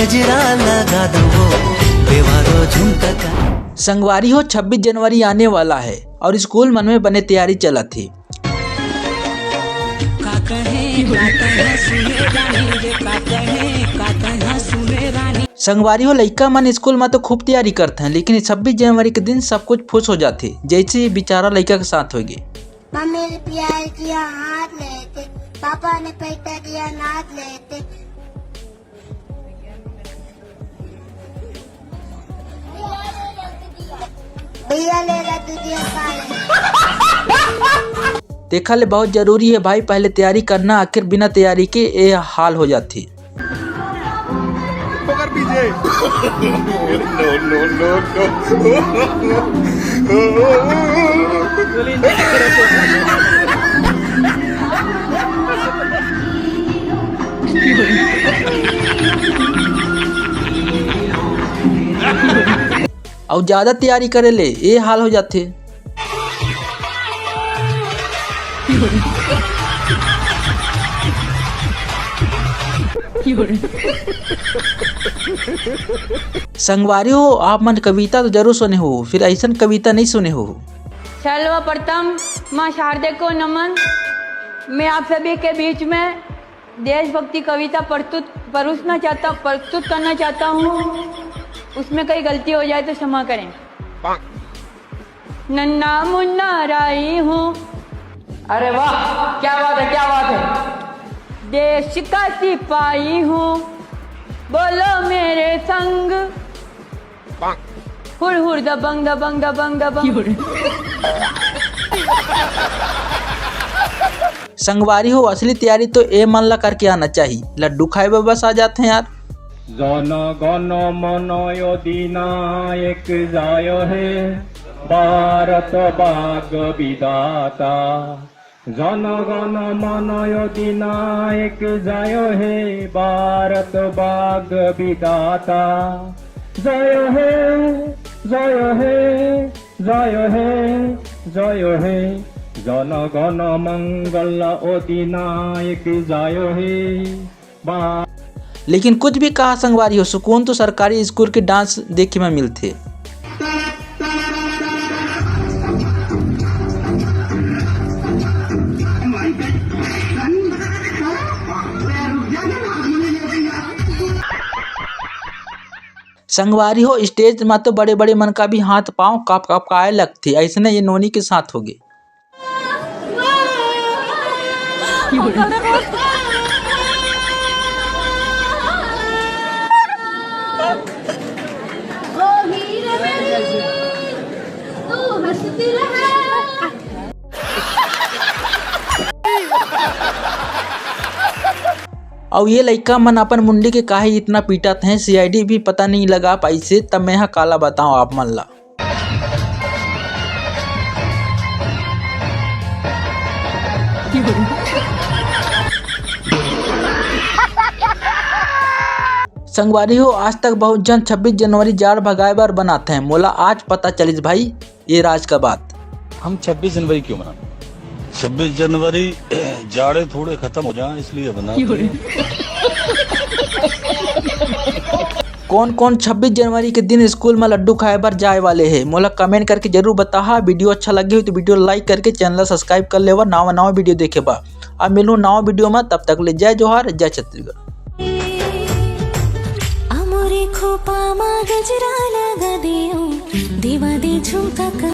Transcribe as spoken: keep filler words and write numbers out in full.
गजरा लगा दो वो देवारो झुमका का। संगवारी हो, छब्बीस जनवरी आने वाला है और स्कूल मन में बने तैयारी चलत हे। संगवारी हो, लइका मन स्कूल म तो खूब तैयारी करथे, लेकिन छब्बीस जनवरी के दिन सब कुछ फुस हो जाथे, जैसे ये बेचारा लइका के साथ होगे। मम्मी ने प्यार किया हाथ लेते, पापा ने पैसा दिया नाथ लेते। भैया ले ला तुझे पाए। देखा ले, बहुत जरूरी है भाई, पहले तैयारी करना, आखिर बिना तैयारी के ये हाल हो जाथे। पकड़ पीछे। No, no, no, no। अउ ज्यादा तैयारी करे ले ये हाल हो जाथे। संगवारी हो, आप मन कविता तो जरूर सुने हो, फिर ऐसन कविता नहीं सुने हो। सर्वप्रथम माँ शारदे को नमन। मैं आप सभी के बीच में देशभक्ति कविता प्रस्तुत, परोसना चाहता, प्रस्तुत करना चाहता हूँ। उसमें कहीं गलती हो जाए तो क्षमा करें। नन्ना मुन्ना राई हूँ। अरे वाह, क्या बात है, क्या बात है। देश का सिपाही हूँ, बोलो मेरे संग। हुर हुर दबंग दबंग दबंग दबंग। संगवारी हो, असली तैयारी तो ए मन ला करके आना चाहिए। लड्डू खाए बर बस आ जाते हैं यार। जन गण मन अधिनायक जय हे भारत भाग्य विधाता। जन गण मन अधिनायक जय हे भारत भाग्य विधाता। जय हे, जय हे, जय हे, जय हे। जन गण मंगल अधिनायक जय हे। लेकिन कुछ भी कहा संगवारी हो, सुकून तो सरकारी स्कूल के डांस देखे में मिलथे। संगवारी हो, स्टेज मा तो बड़े बड़े मन का भी हाथ पांव काप काप काए लगथे। ऐसने ये नोनी के साथ होगे। अउ ये लइका मन अपन मुंडी के काहे इतना पीटत हैं, सीआईडी भी पता नहीं लगा पाइसे, तब मैं हा काला बताऊं आप मन ला। संगवारी हो, आज तक बहुत झन छब्बीस जनवरी जाड़ भगाए बर बनात हैं। मोला आज पता चलिस भाई, ये राज का बात। हम छब्बीस जनवरी क्यों मनाते हैं? छब्बीस जनवरी जाड़े थोड़े खत्म हो जाएं, इसलिए बनाते हैं। कौन कौन छब्बीस जनवरी के दिन स्कूल में लड्डू खाए बर जाए वाले हे, मोला कमेंट करके जरूर बताहा। वीडियो अच्छा लगे हो तो वीडियो लाइक करके चैनल ला सब्सक्राइब कर लेवा, नवा नवा वीडियो देखे बर। अब मिलूं नवा वीडियो में, तब तक ले जय जोहार, जय छत्तीसगढ़। अमरे खोपा मा गजरा लगा देऊ, देवा दे झुमका का।